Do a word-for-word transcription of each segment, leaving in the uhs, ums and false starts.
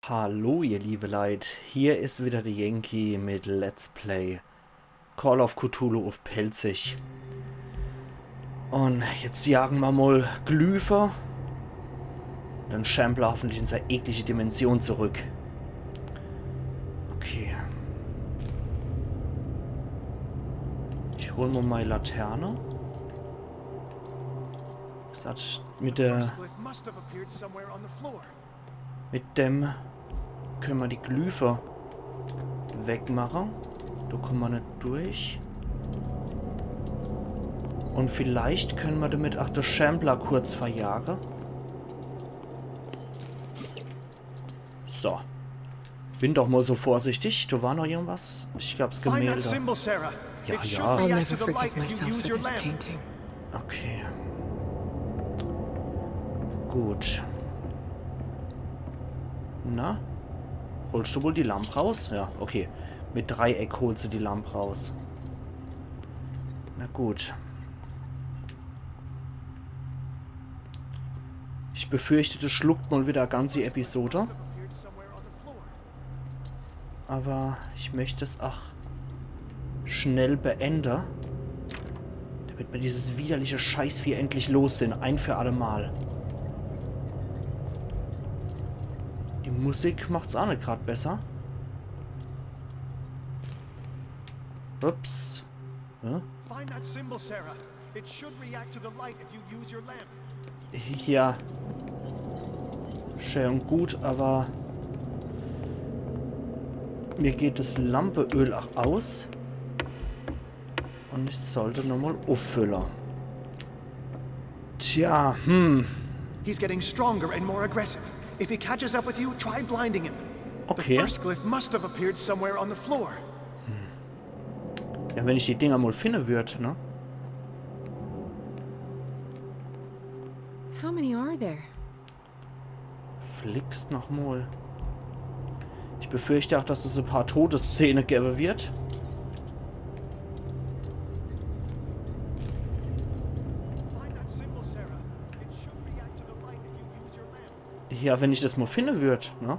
Hallo, ihr liebe Leit, hier is wieder de Yankee mit Let's Play Call of Cthulhu uff Pälzisch. Un jetzt jagen mer mol Glyphe, den Shambler hoffentlich in sei eklige Dimension zurück. Okay. Ich hol mol mei Laterne. Gesagt, mit der First glyph must have appeared somewhere on the floor. Mit dem könne mer die Glyphe wegmache. Do komme mer net durch. Un vielleicht könne mer damit ach de Shambler kurz verjage. So. Bin doch mol so vorsichtig. Do war noch irgendwas. Ich glaab, 's Gemälde. Find that symbol, Sarah. Ja, ja. It should react to the light if you use your lamp. I'll never forgive myself for this painting. Okay. Gut. Na? Holst du wohl die Lamp raus? Ja, okay. Mit Dreieck holst du die Lamp raus. Na gut. Ich befürchte, des schluckt mol wieder e ganzi Episode. Aber ich möcht's ach schnell beende, damit mer dieses widerliche Scheißvieh endlich los sin, ein für alle Mal. Die Musik macht's ach net grad besser. Ups. Hä? Find that symbol, Sarah. It should react to the light if you use your lamp. Ja. Schön un gut, aber mir geht des Lampeöl ach aus. Un ich sollt nochmol uffülle. Tja, hm. He's getting stronger and more aggressive. If he catches up with you, try blinding him. Okay. The first glyph must have appeared somewhere on the floor. Ja, wenn ich die Dinger mol finne würd, ne? How many are there? Flickst nochmol. Ich befürchte ach, dass es e paar Todesszene gewwe wird. Find that symbol, Sarah. It should react to the light if you use your lamp. Ja, wenn ich des mol finne würd, ne?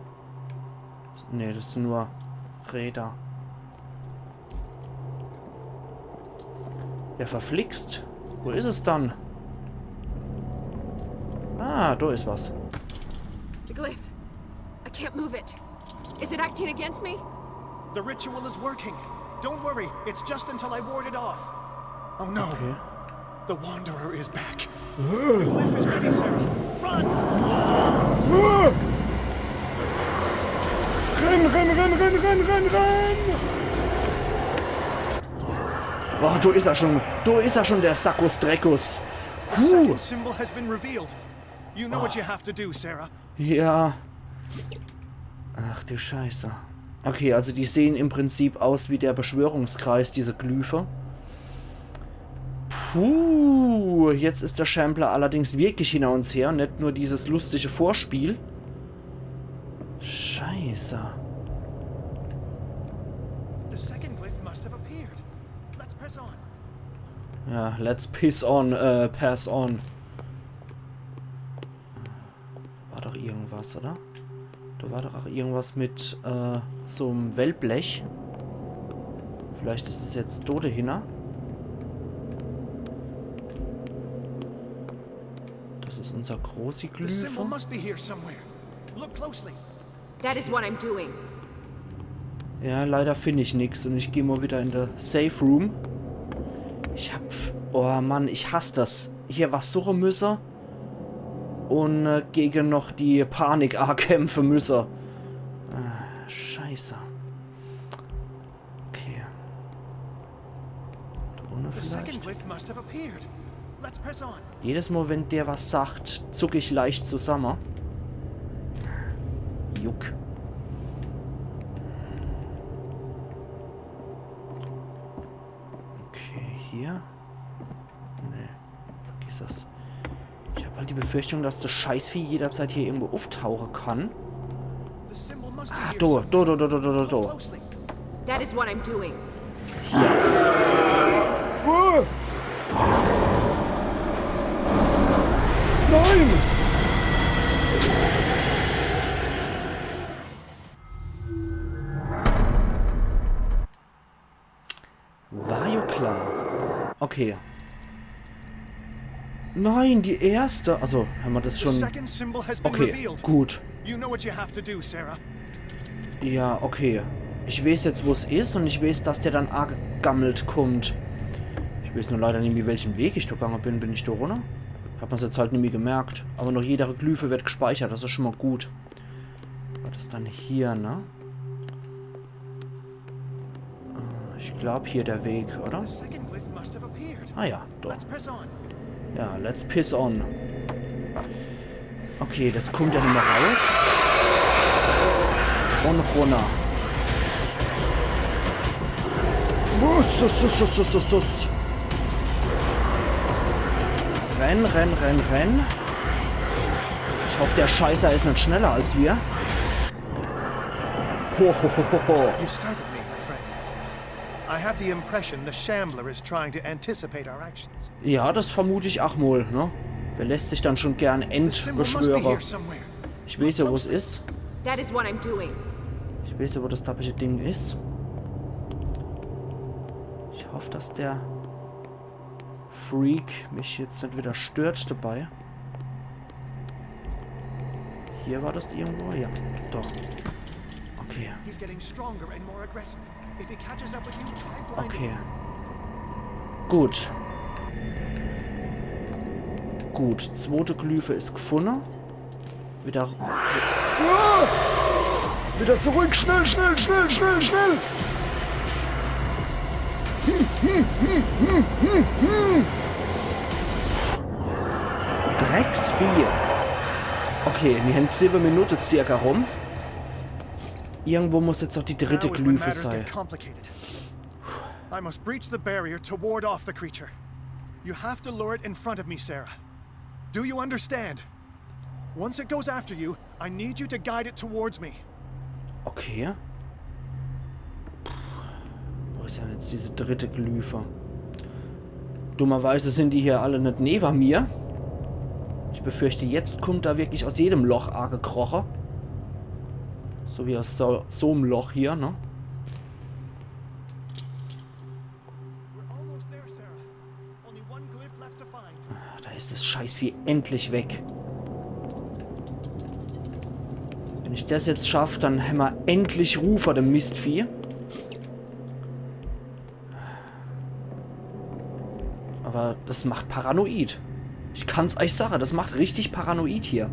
Nee, des sin nur Räder. Ja, verflixt. Wo is es dann? Ah, do is was. The glyph. I can't move it. Is it acting against me? The ritual is working. Don't worry, it's just until I ward it off. Oh no. Okay. The Wanderer is back. The glyph is ready, Sarah. Run! Renn, renn, renn, renn, renn, renn, renn! Oh, do is er schon. Do is er schon, der Sackus Dreckus. The second symbol has been revealed. You know what you have to do, Sarah. Ja. Ach du Scheiße. Okay, also die sehen im Prinzip aus wie der Beschwörungskreis, diese Glyphe. Puh, jetzt is der Shambler allerdings wirklich hinter uns her, net nur dieses lustige Vorspiel. Scheiße. The second glyph must have appeared. Let's press on. Ja, let's piss on, äh, pass on. War doch irgendwas, oder? Do war doch ach irgendwas mit, äh, so'm Wellblech. Vielleicht is es jetzt do dehinner. Des is unser großi Glyph. The symbol must be here somewhere. Look closely. That is what I'm doing. Ja, leider find ich nix un ich geh mol wieder in de Safe Room. Ich hab, oh Mann, ich hass des. Hier was suche müsse un, äh, gege noch die Panik akämpfe müsse. Ah, Scheiße. Okay. Do unne vielleicht? The second glyph must have appeared. Let's press on. Jedes Mol, wenn der was sagt, zuck ich leicht zusamme. Juck. Okay, hier. Nee, vergiss es. Ich hab halt die Befürchtung, dass des Scheißvieh jederzeit hier irgendwo uftauche kann. Ah, do, do, do. That is what I'm doing. Hier. Oh! Nein! Okay. Nein, die erste. Also, hämmer das schon. The second symbol has been Okay, revealed. Gut. You know what you have to do, Sarah. Ja, okay. Ich weeß jetzt, wo's is, un ich weeß, dass der dann aagammelt kummt. Ich weeß nur leider nimmi, welchen Weg ich do gange bin. Bin ich do runner? Hab mer's jetzt halt nimmi gemerkt. Awwer noch jeder Glyphe wird gespeichert, das is schon mol gut. War das dann hier, ne? Äh, ich glaab, hier der Weg, oder? The second glyph must have appeared. Ah ja, doch. Let's press on. Ja, let's piss on. Okay, das kummt ja nimmi raus. Un runner. Sus, sus, sus, sus, sus, sus. Renn, renn, renn, renn. Ich hoff, der Scheißer is net schneller als mir. Ho, ho, ho, ho, ho. You startled me, my friend. I have the impression the Shambler is trying to anticipate our actions. Ja, das vermut ich ach mol, ne? Wer lässt sich dann schon gern The symbol must be here entbeschwöre? Somewhere. Ich weeß ja, wo's is. That is what I'm doing. Ich weeß ja, wo das dabbische Ding is. Ich hoff, dass der Freak mich jetzt net wieder stört dabei. Hier war das irgendwo? Ja, doch. Okay. He's getting stronger and more aggressive. If he catches up with you, try blinding Okay. him. Gut. Gut, zwote Glyphe is gfunne. Wieder. Ah! Wieder zurück, schnell, schnell, schnell, schnell, schnell! Drecksvieh. Okay, mir hänn siwwe Minute circa rum. Irgendwo muss jetzt noch die dritte Now is when Glyphe matters sei. Get complicated. I must breach the barrier to ward off the creature. You have to lure it in front of me, Sarah. Do you understand? Once it goes after you, I need you to guide it towards me. Okay. Wo is dann jetzt diese dritte Glyphe? Dummerweise sin die hier alle net newe mir. Ich befürchte, jetzt kummt da wirklich aus jedem Loch aagekroche. So wie aus so, so'm Loch hier, ne? We're almost there, Sarah. Only one glyph left to find. Ah, da is das Scheißvieh endlich weg. Wenn ich das jetzt schaff, dann hämmer endlich Ruh vor dem Mistvieh. Awwer das macht paranoid. Ich kann's eich sage, das macht richtig paranoid hier.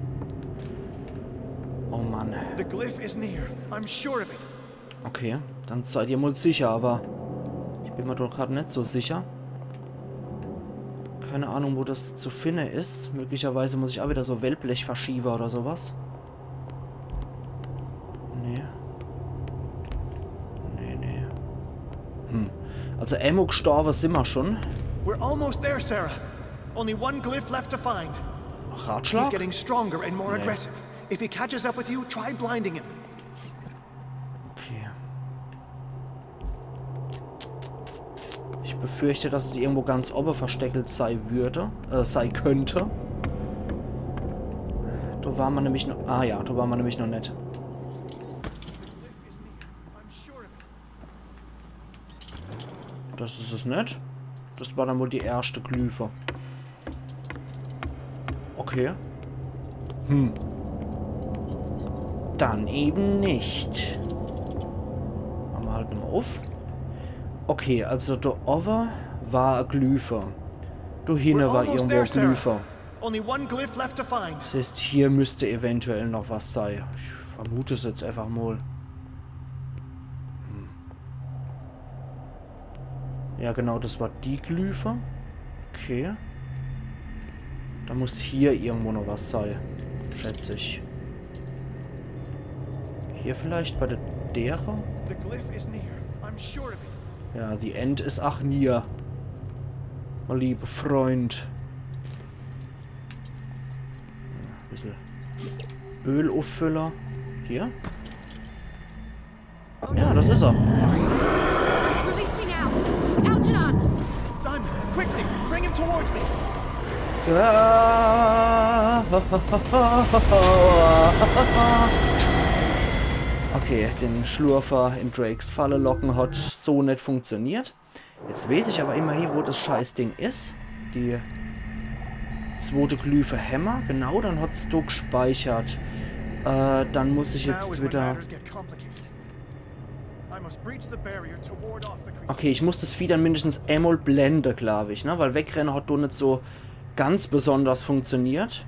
Oh Mann. The glyph is near. I'm sure of it. Okay, dann seid ihr mol sicher, awwer ich bin mir doch grad net so sicher. Keine Ahnung, wo das zu finne is. Möglicherweise muss ich ach wieder so Wellblech verschiewe oder so was. Nee. Nee, nee. Hm. Also emol gstorwe simmer schon. We're almost there, Sarah. Only one glyph left to find. He's Ratschlag? Getting stronger and more Nee. Aggressive. If he catches up with you, try blinding him. Okay. Ich befürchte, dass es irgendwo ganz owwe versteckelt sei würde, äh, sei könnte. Do war mer nämlich noch, ah ja, do war mer nämlich noch net. Das is es net. Das war dann wohl die erschte Glyphe. Okay. Hm. Dann eben net. Mache mer halt nochmol uff. Okay, also do owwe war e Glyphe. Do hinne We're war almost irgendwo there, e Sarah. Glyphe. Only one glyph left to find. Das heißt, hier müsste eventuell noch was sei. Ich vermute es jetzt einfach mol. Hm. Ja, genau, das war die Glyphe. Okay. Do muss hier irgendwo noch was sei, schätz ich. Hier vielleicht bei der Dere? The glyph is near. I'm sure of it. Ja, the end is ach near. Mein lieber Freund. Ja, e bissel Öl uffülle. Hier? Ja, das is er. Sorry. Release me now. Algernon! Done. Quickly, bring him towards me. Ah. Okay, den Schlurfer in Drakes Falle locken hat so net funktioniert. Jetzt weeß ich awwer immerhin, wo das Scheißding is. Die zwote Glyphe hämmer. Genau, dann hat's do gspeichert. Äh, dann muss ich jetzt widder... Okay, ich muss das Vieh dann mindestens emol blende, glaab ich, ne? Weil wegrenne hat do net so ganz besonders funktioniert.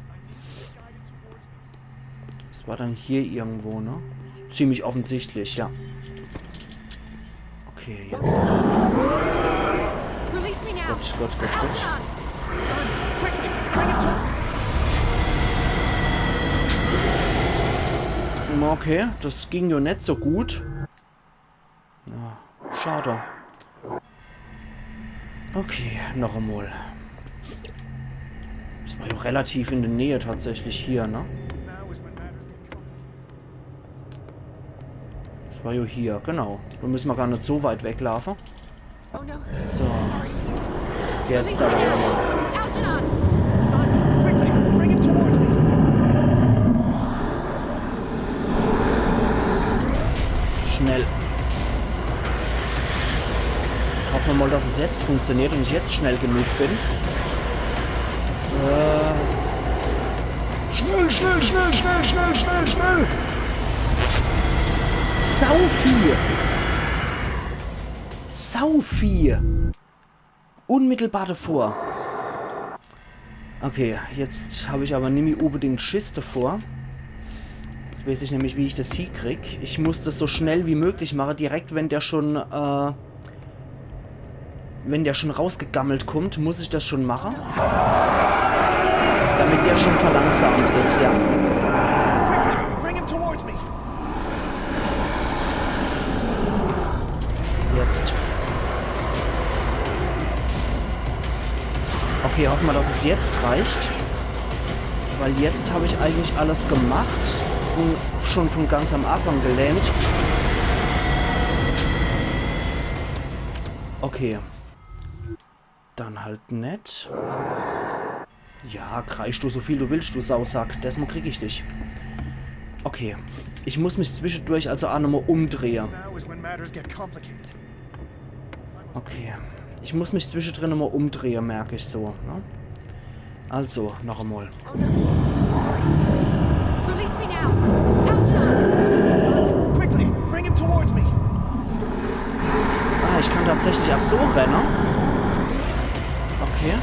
Das war dann hier irgendwo, ne? Ziemlich offensichtlich, ja. Okay, jetzt. Release me now. Gott, Gott, Gott, Gott. Algernon! Quickly, bring him to Okay, das ging jo net so gut. Ja, schade. Okay, noch emol. Das war jo relativ in der Nähe tatsächlich hier, ne? Das war jo hier, genau. Do müsse mer gar net so weit weglaafe. Oh no. So, Sorry. jetzt awwer nochemol. Algernon! Quickly, bring him towards me. Schnell. Hoffe mer mol, dass es jetzt funktioniert un ich jetzt schnell genug bin. Äh. Schnell, schnell, schnell, schnell, schnell, schnell, schnell! Sauvieh! Sauvieh! Unmittelbar davor. Okay, jetzt hab ich awwer nimmi unbedingt Schiss davor. Jetzt weeß ich nämlich, wie ich das hiekrieg. Ich muss das so schnell wie möglich mache, direkt wenn der schon, äh, wenn der schon rausgegammelt kommt, muss ich das schon mache. Damit der schon verlangsamt is, ja. Quickly, bring him towards me. Jetzt. Okay, hoffe mer, dass es jetzt reicht. Weil jetzt hab ich eigentlich alles gemacht un schon von ganz am Anfang gelähmt. Okay. Dann halt net. Ja, kreisch du so viel du willst, du Sausack. Desmol krieg ich dich. Okay. Ich muss mich zwischedurch also aa nochemol umdrehe. Now is when matters get complicated. Okay. Ich muss mich zwischedrin nochemol umdrehe, merk ich so. Ne? Also, noch emol. Release me now! Algernon! Quickly, bring him towards me. Ah, ich kann tatsächlich aa so renne. Okay.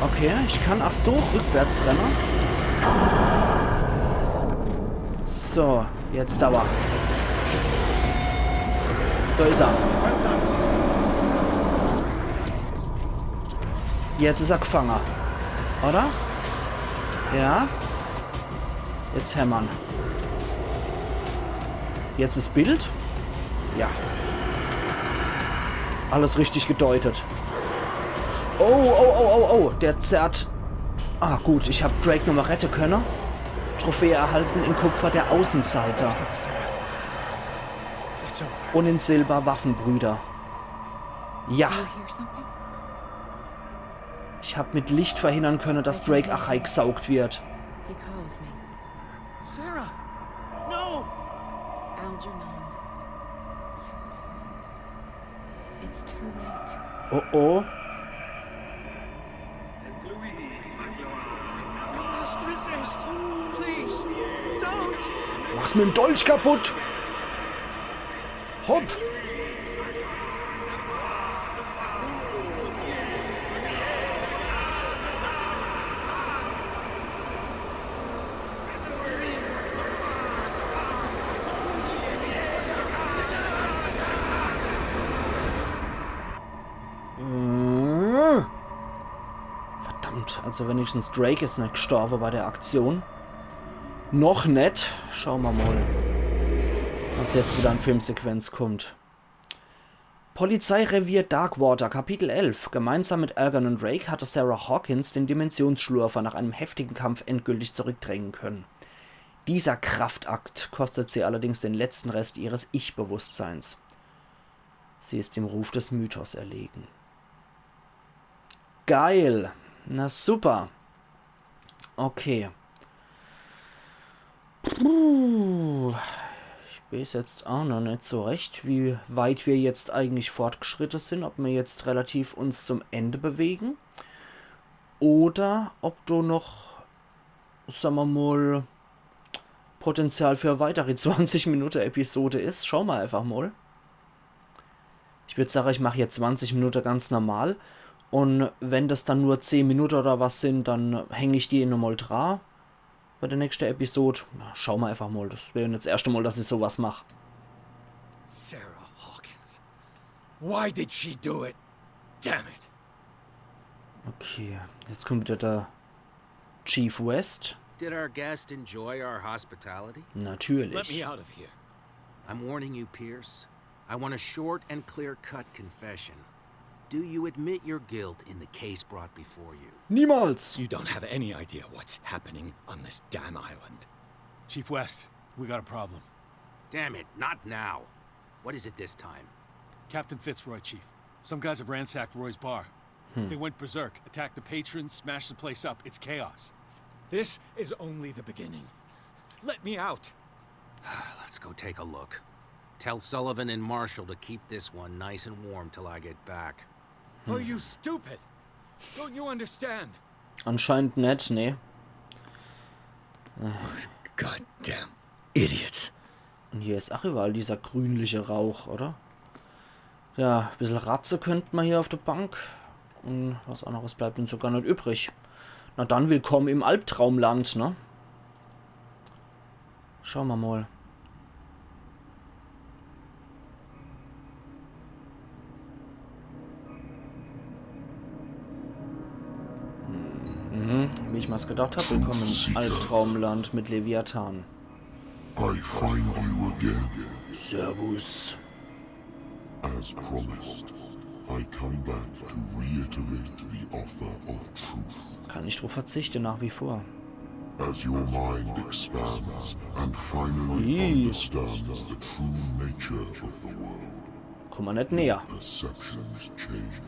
Okay, ich kann aa so rückwärts renne. So, jetzt awwer. Do is er. Jetzt is er gfange. Oder? Ja. Jetzt hämmer'n. Jetzt is Bild. Ja. Alles richtig gedeutet. Oh, oh, oh, oh, oh. Der zerrt. Ah, gut, ich hab Drake nochemol rette könne. Trophäe erhalten in Kupfer, der Außenseiter. It's over. Un in Silber Waffenbrüder. Ja, Do you hear something? ich hab mit Licht verhindern könne, dass Drake aa heigesaugt wird. He calls me. Sarah! No! Algernon. My old friend. It's too late. Oh oh. I must resist! Please! Don't! Mach's mit'm Dolch kaputt! Hopp! Äh. Verdammt, also wenigstens Drake is net gestorbe bei der Aktion. Noch net. Schaue mer mol, was jetzt wieder an Filmsequenz kommt. Polizeirevier Darkwater, Kapitel elf. Gemeinsam mit Algernon Drake hatte Sarah Hawkins den Dimensionsschlurfer nach einem heftigen Kampf endgültig zurückdrängen können. Dieser Kraftakt kostet sie allerdings den letzten Rest ihres Ich-Bewusstseins. Sie ist dem Ruf des Mythos erlegen. Geil. Na super. Okay. Puh. Weeß jetzt aa noch net so recht, wie weit mir jetzt eigentlich fortgeschritte sin, ob mir jetzt relativ uns zum Ende bewegen oder ob do noch, sa mer mol, Potenzial für weitere zwanzig Minute Episode is. Schau mer einfach mol. Ich würd sage, ich mach jetzt zwanzig Minute ganz normal. Un wenn das dann nur zehn Minute oder was sin, dann häng ich die nochmol dra bei der nächste Episode. Na, schau mer einfach mol. Das wär jetzt das erschte Mol, dass ich so was mach. Sarah Hawkins. Why did she do it? Damn it. Okay, jetzt kommt wieder der Chief West. Did our guest enjoy our hospitality? Natürlich. Let me out of here. I'm warning you, Pierce. I want a short and clear cut confession. Do you admit your guilt in the case brought before you? Niemals! You don't have any idea what's happening on this damn island. Chief West, we got a problem. Damn it, not now. What is it this time? Captain Fitzroy, Chief. Some guys have ransacked Roy's bar. They went berserk, attacked the patrons, smashed the place up. It's chaos. This is only the beginning. Let me out. Let's go take a look. Tell Sullivan and Marshall to keep this one nice and warm till I get back. Are you stupid? Don't you understand? Anscheinend net, nee. Goddamn idiots. Un hier is ach überall dieser grünliche Rauch, oder? Ja, bissel ratze könnt mer hier auf der Bank. Un was anneres bleibt uns so gar net übrig. Na dann, willkommen im Albtraumland, ne? Schau mer mol. Mhm, wie ich mer's gedacht hab, willkommen im Albtraumland mit Leviathan. I find you again. Servus. As promised, I come back to reiterate the offer of truth. Kann nicht drauf verzichten, nach wie vor. As your mind expands and finally Ih. understands the true nature of the world, Komm mer net näher. Perceptions change.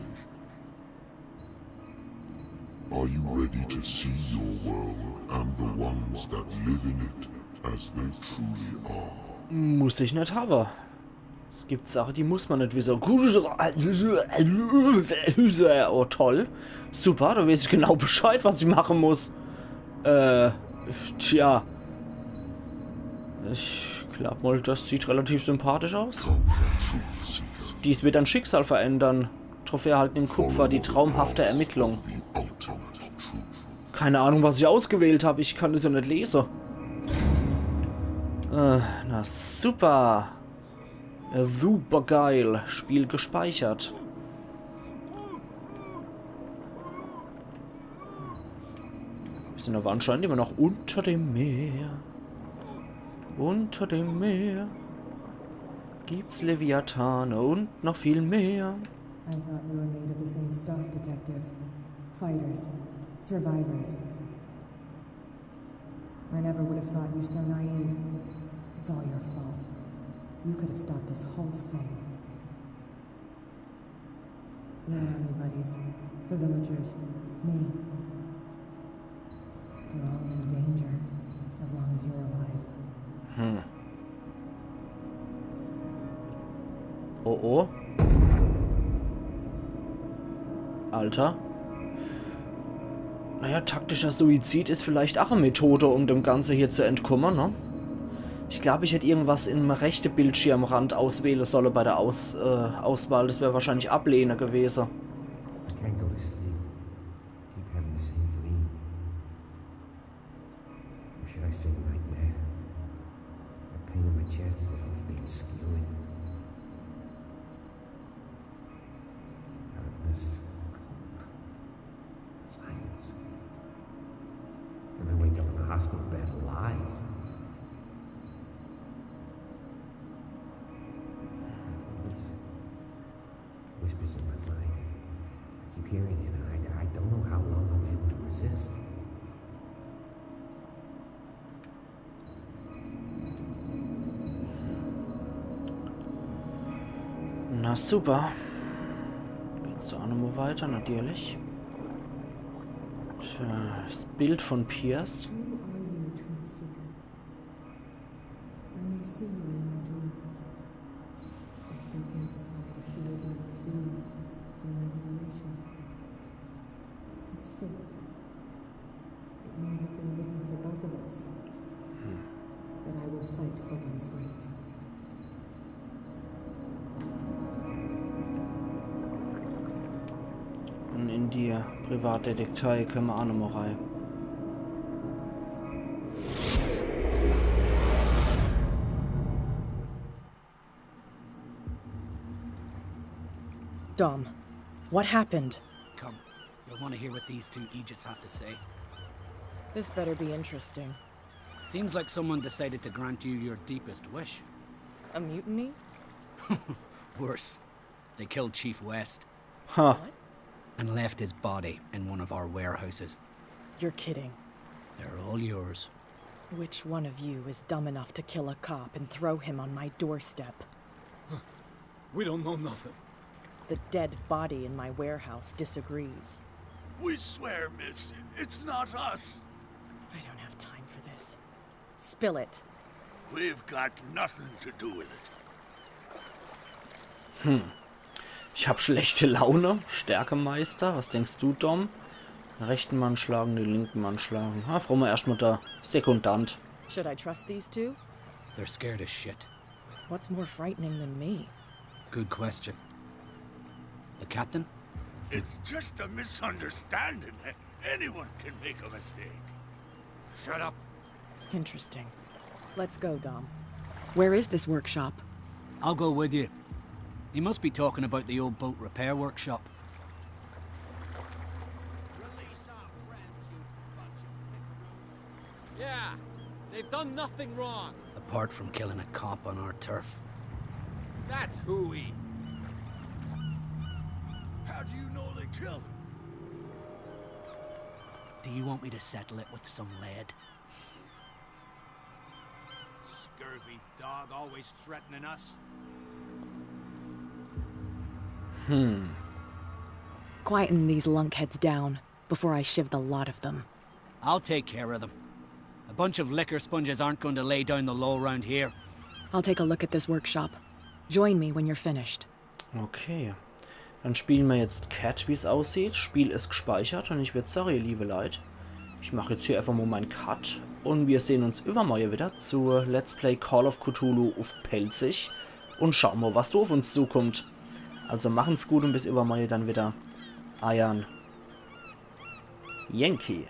Are you ready to see your world and the ones that live in it as they truly are? Muss ich net hawe. Es gibt Sache, die muss mer net wisse. Oh toll. Super, do weeß ich genau Bescheid, was ich mache muss. Äh, tja. Ich glaub mol, das sieht relativ sympathisch aus. Dies wird dein Schicksal verändern. Trophäe erhalten in Kupfer, die traumhafte Ermittlung. The ultimate truth. Keine Ahnung, was ich ausgewählt hab. Ich kann das ja net lese. Äh, na super. Äh, super geil. Spiel gespeichert. Wir sind aber anscheinend immer noch unter dem Meer. Unter dem Meer gibt's Leviathane und noch viel mehr. I thought we were made of the same stuff, Detective. Fighters. Survivors. I never would have thought you so naive. It's all your fault. You could have stopped this whole thing. Your army buddies, the villagers, me. We're all in danger, as long as you're alive. Oh oh. Alter. Naja, taktischer Suizid is vielleicht ach e Methode, um dem Ganze hier zu entkommen, ne? Ich glaub, ich hätt irgendwas im rechte Bildschirmrand auswähle solle bei der Aus-, äh, Auswahl. Das wär wahrscheinlich Ablehne gewese. I can't go to sleep. Keep having the same dream. Or should I say nightmare? That pain in my chest is as if I was being skewered. Darkness, cold, silence. Then I wake up in a hospital bed alive. That voice whispers in my mind. I keep hearing it, and I, I don't know how long I'll be able to resist. Na super. Geht's do ach nochmol weiter, natürlich. Tja, das Bild von Pierce. Who are you, Truth Seeker? I may I see you in my dreams. I still can't decide if you will be my doom or my liberation. This fate, it may have been written for both of us, but I will fight for what is right. Und in die Privatdetektei könne mer aa nochmol rei. Dom, what happened? Come, you'll want to hear what these two Egypts have to say. This better be interesting. Seems like someone decided to grant you your deepest wish. A mutiny? Worse. They killed Chief West Ha. and left his body in one of our warehouses. You're kidding. They're all yours. Which one of you is dumb enough to kill a cop and throw him on my doorstep? We don't know nothing. The dead body in my warehouse disagrees. We swear, miss, it's not us. I don't have time for this. Spill it. We've got nothing to do with it. Ich hab schlechte Laune. Stärkemeister. Was denkst du, Dom? Den rechten Mann schlagen, den linken Mann schlagen. Ha, frage mer erscht mol de Sekundant. Should I trust these two? They're scared as shit. What's more frightening than me? Good question. The captain? It's just a misunderstanding. Anyone can make a mistake. Shut up. Interesting. Let's go, Dom. Where is this workshop? I'll go with you. He must be talking about the old boat repair workshop. Release our friends, you bunch of pickaroos. Yeah, they've done nothing wrong. Apart from killing a cop on our turf. That's hooey. How do you know they killed him? Do you want me to settle it with some lead? Scurvy dog always threatening us. Quieten these lunkheads down before I shiv the lot of them. I'll take care of them. A bunch of liquor sponges aren't going to lay down the law round here. I'll take a look at this workshop. Join me when you're finished. Okay. Dann spiele mer jetzt Cat, wie's aussieht. Spiel is gspeichert und ich würd sage, ihr liewe Leit, ich mach jetzt hier einfach mol mein Cut und mir sehn uns iwwermorje widder zu Let's Play Call of Cthulhu uff Pälzisch und schaue mol, was do uff uns zukummt. Also machen's gut und bis iwwermorje dann widder. Eiern Yankee.